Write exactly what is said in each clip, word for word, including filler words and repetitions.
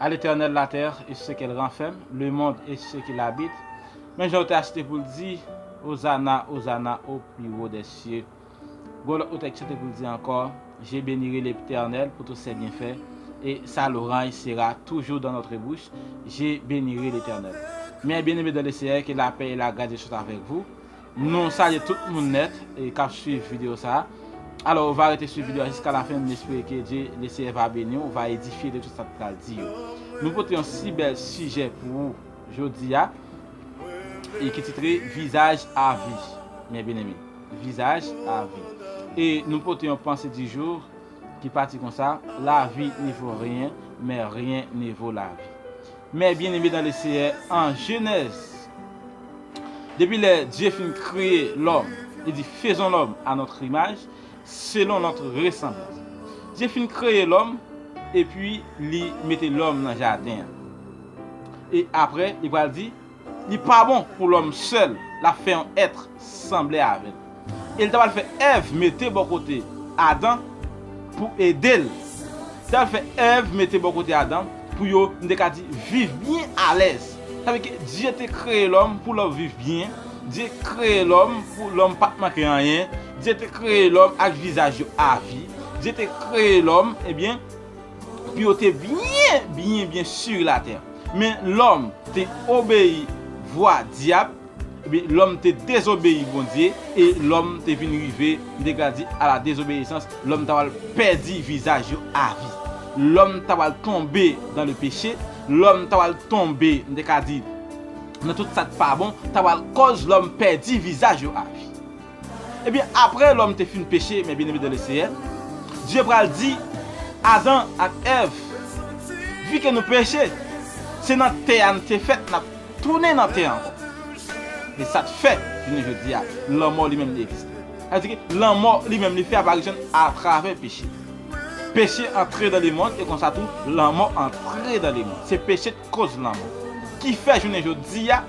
À l'Éternel la terre et ce qu'elle renferme, le monde et ce qu'il habite. Men jan yo te achte pou l di, Ozana, Ozana, au plus haut des cieux. Gwo lòt yo te chante pou l di ankò, Je bénirai l'Éternel pour tous ses bienfaits, et sa louange sera toujours dans notre bouche, Je bénirai l'Éternel. Mes bien-aimés dans le Seigneur, que la paix et la grâce de Dieu soient avec vous. Nou salye tout moun nèt e k ap swiv videyo sa a. Alò, ou va rete swiv videyo a jiska lafen, m espere ke Dye, le Seyè va beni w, ou va edifye de tout sa k pral di yo. Nou pote yon si bèl sijè pou ou jodi a, e ki titre Visage à vie, mes bien-aimés. Visage à vie. E nou pote yon pensée du jour ki pati konsa, La vie ne vaut rien, mais rien ne vaut la vie. Mes bien-aimés dans le Seigneur, en Genèse, depi lè Dye fin kreye lòm, li di, Faisons l'homme à notre image, selon notre ressemblance. Dye fin kreye lòm, epi li mete lòm nan jaden an. E apre, li pral di, Li pa bon pou lòm sèl, l ap fè yon èt sanble avè l. E l ta pral fè Èv mete bò kote Adan pou ede l. L ta pral fè Èv mete bò kote Adan pou yo, m te ka di, viv byen alèz. Sa vle ke Dye te kreye lòm pou lòm viv byen. Dye kreye lòm pou lòm pa t manke anyen. Dye te kreye lòm ak vizaj yo avi. Dye te kreye lòm, ebyen, pou yo te byen, byen, byen sur la terre. Men lòm te obeyi vwa dyab, ebyen, lòm te dezobeyi Bondye, e lòm te vin rive, m te ka di, à la désobéissance, lòm ta pral pèdi vizaj yo avi. Lòm ta pral tonbe dans le péché, lòm ta pral tonbe, m te ka di, nan tout sa k pa bon, ta pral kòz lòm pèdi vizaj yo avi. Ebyen, apre lòm te fin peche, mes bien-aimés dans le Seigneur, Dye pral di Adan ak Èv, vi ke nou peche, se nan tè a n te fèt, n ap tounen nan tè a ankò. E sa t fè, jounen jodi a, lanmò li menm li egziste. Sa vle di ke lanmò li menm li fè aparisyon atravè peche. Péché entré dans le monde, e konsa tou, lanmò antre dans le monde. Se peche k koz lanmò. Ki fè, jounen jodi a,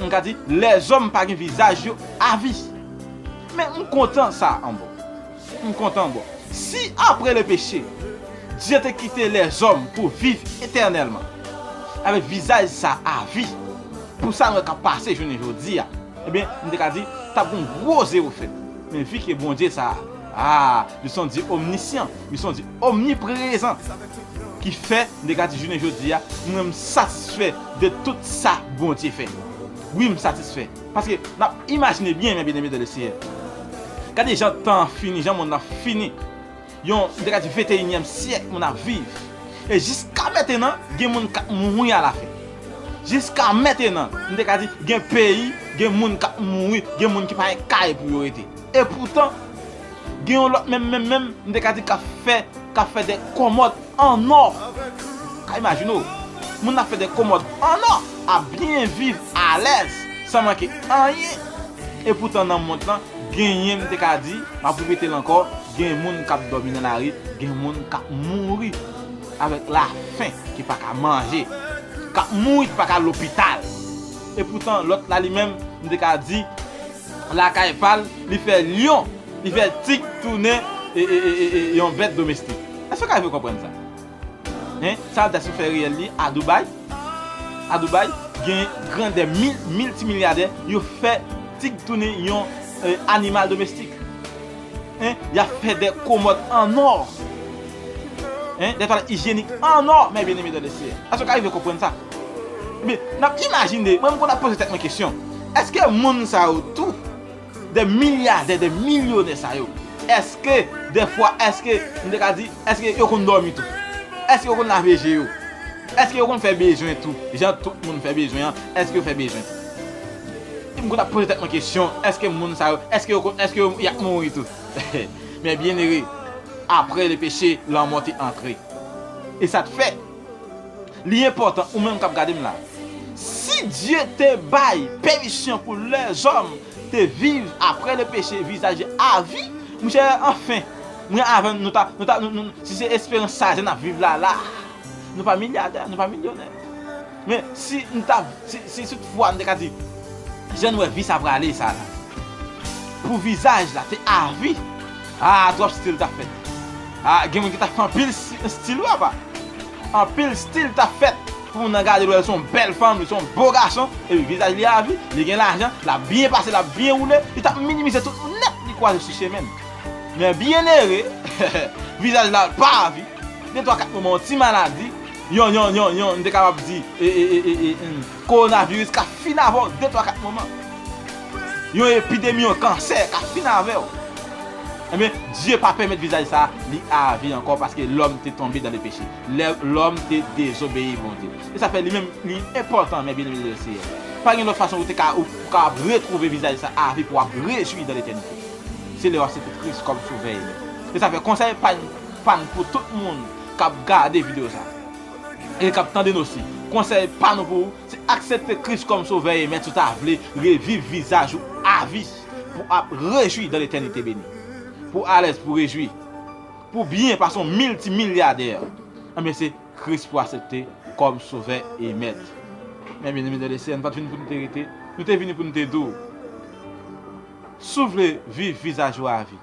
m ka di, lèzòm pa gen vizaj yo avi. Men m kontan sa anbò. M kontan anbò. Si apre le péché, Dye te kite lèzòm pou viv etènèlman, avèk vizaj sa avi, pou sa nou wè k ap pase jounen jodi a, ebyen, m te ka di, t ap gen yon gwo zewo fèt. Men vi ke Bondye sa a, ah, li se yon Dye omnisyan, li se yon Dye omniprezan. Ki fè, m te ka di jounen jodi a, mwen m satisfè de tout sa Bondye fè. Wi, m satisfè. Paske n ap imajine byen, mes bien-aimés dans le Seigneur. Gade jan tan an fini, jan monn nan fini. Yon, m te ka di venteyinyèm syèk moun ap viv. E jiska mentenan, gen moun k ap mouri alafen. Jiska mentenan, m te ka di gen peyi, gen moun k ap mouri, gen moun ki pa gen kay pou yo rete. Epoutan, gen yon lòt menm, menm, menm, m te ka di k ap fè, k ap fè de kòmòd an nò. Ka imajine w, moun ap fè de kòmòd an nò, ap byen viv alèz, san manke anyen. Epoutan, nan mond lan, genyen, m te ka di, m ap repete l ankò, gen moun k ap dòmi nan lari, gen moun k ap mouri avèk lafen, ki pa ka manje, k ap mouri, ki pa ka al lopital. Epoutan, lòt la, li menm, m te ka di, lakay pa l, li fè lyon, li fè tig tounen e, e, e, e, e yon bèt domestik. Èske w ka rive konprann sa? Hein? Sa l di si w fè reyèl li a Dubai. A Dubai, gen grandè mil, miltimilyadè, yo fè tig tounen yon, eh, animal domestik. Hein? Y ap fè de kòmòd an nò. Hein? Des toilettes hygiéniques en or, mes bien-aimés dans le Seigneur. Èske w ka rive konprann sa? Men, n ap imajine, mwen, m konn ap poze tèt mwen kesyon. Èske moun sa yo tou, de milyadè, de milyonè sa yo, èske, dèfwa, èske, m te ka di, èske yo konn dòmi tou? Èske yo konn lave je yo? Èske yo konn fè bezwen tou? Jan tout moun fè bezwen an, èske yo fè bezwen tou? M konn ap poze tèt mwen kesyon, èske moun sa yo, èske yo konn, èske yo, y ap mouri tou? Mes bien-aimés, après le péché, lanmò te antre. E sa t fè, li enpòtan, ou menm k ap gade m la. Si Dye te bay pèmisyon pou lèzòm te viv après le péché, vizaj avi, monchè, anfen, mwen avè w, nou ta, nou ta, nou, nou, si se esperans sa a, jan n ap viv la, la, nou pa milyadè, nou pa milyonè. Men si n ta, si, si toutfwa n te ka di, jan n wè vi sa prale sa la, pou vizaj la te avi, ah, twòp stil t ap fèt. Ah, gen moun ki t ap fè anpil si-, stil, wi, apa. Anpil stil t ap fèt pou moun nan gade l, wè l se yon bèl fanm, li se yon bo gason, epi vizaj li avi, li gen lajan, l ap byen pase, l ap byen woule, li t ap minimize tout moun nèt li kwaze sou chemen l. Men byenere, vizaj la pa avi, de twa kat moman yon ti maladi, yon, yon, yon, yon, m te kapab di, e, e, e, e, e, hmm, kowonaviris ka fin avè w de twa kat moman. Yon epidemi, yon kansè ka fin avè w. Ebyen, Dye pa pèmèt vizaj sa a li avi ankò, paske lòm te tonbe dan le peche. Lè lòm te dezobeyi Bondye. E sa fè li menm, li enpòtan, men byeneme dan le Seyè. Pa gen lòt fason ou te ka, ou, ou ka retwouve vizaj sa avi pou w ap rejwi dan letènite. Se lè w aksepte Kris kòm sovè e mèt. E sa fè konsèy pa n, pa n pou tout moun k ap gade videyo sa a. E k ap tande n osi. Konsèy pa nou pou ou, se aksepte Kris kòm sovè e mèt si w ta vle reviv vizaj ou avi pou ap rejwi dan letènite beni. Pou alèz, pou rejwi. Pou byen pase yon miltimilyadè. Ebyen, se Kris pou aksepte kòm sovè e mèt. Men byeneme dan le Seyè, nou pa t vini pou nou te rete, nou te vini pou nou te di w. Si w vle viv vizaj ou avi,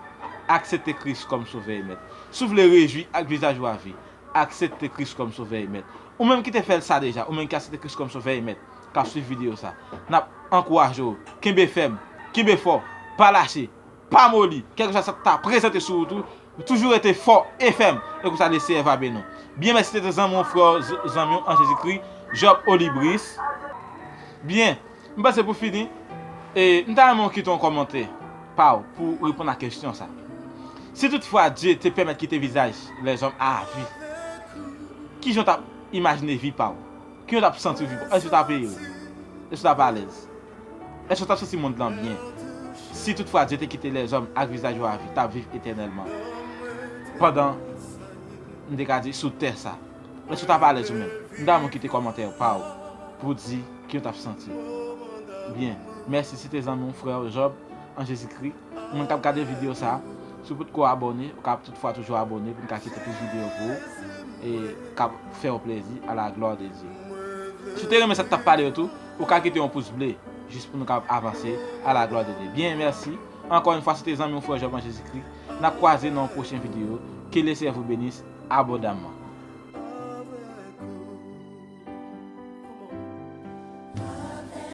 aksepte Kris kòm sovè e mèt. Si w vle rejwi ak vizaj ou avi, aksepte Kris kòm sovè e mèt. Ou menm ki te fè l sa deja, ou menm ki aksepte Kris kòm sovè e mèt, k ap swiv videyo sa, n ap ankouraje w, kenbe fèm, kenbe fò, pa lache, pa moli, kèlkeswa sa k ta prezante sou wout ou, toujou rete fò e fèm, e konsa le Seyè va beni w. Byen, mèsi, se te zanmi w, frè w, z-, zanmi w an Jezikri, Job Olibris. Byen, m panse pou fini, e, m ta renmen w kite yon kòmantè pa w pou w reponn a kesyon sa. Si toutfwa Dye te pèmèt kite vizaj lèzòm avi, kijan w t ap imajine vi pa w? Kijan w t ap santi w vi pa w? Èske w t ap ere? Èske w t ap alèz? Èske w t ap santi mond lan byen? Si toutfwa Dye te kite lèzòm ak vizaj yo avi, t ap viv etènèlman pandan, m te ka di, sou tè sa, èske w t ap alèz ou menm? M ta renmen w kite kòmantè pa w pou w di kijan w t ap santi w. Byen, mèsi, se te zanmi w, frè w, Job an Jezikri. Ou menm k ap gade videyo sa, si w potko abòne, ou ka toutfwa toujou abòne pou n ka kite plis videyo pou ou, e k ap fè w plezi, à la gloire de Dieu. Si w te renmen sa k t ap pale yo tou, ou ka kite yon pous ble, jis pou nou ka avanse, à la gloire de Dieu. Byen, mèsi. Ankò yon fwa, se te zanmi w, frè Job an Jezikri. N ap kwaze nan yon pwochen videyo. Que le Seigneur vous bénisse abondamment.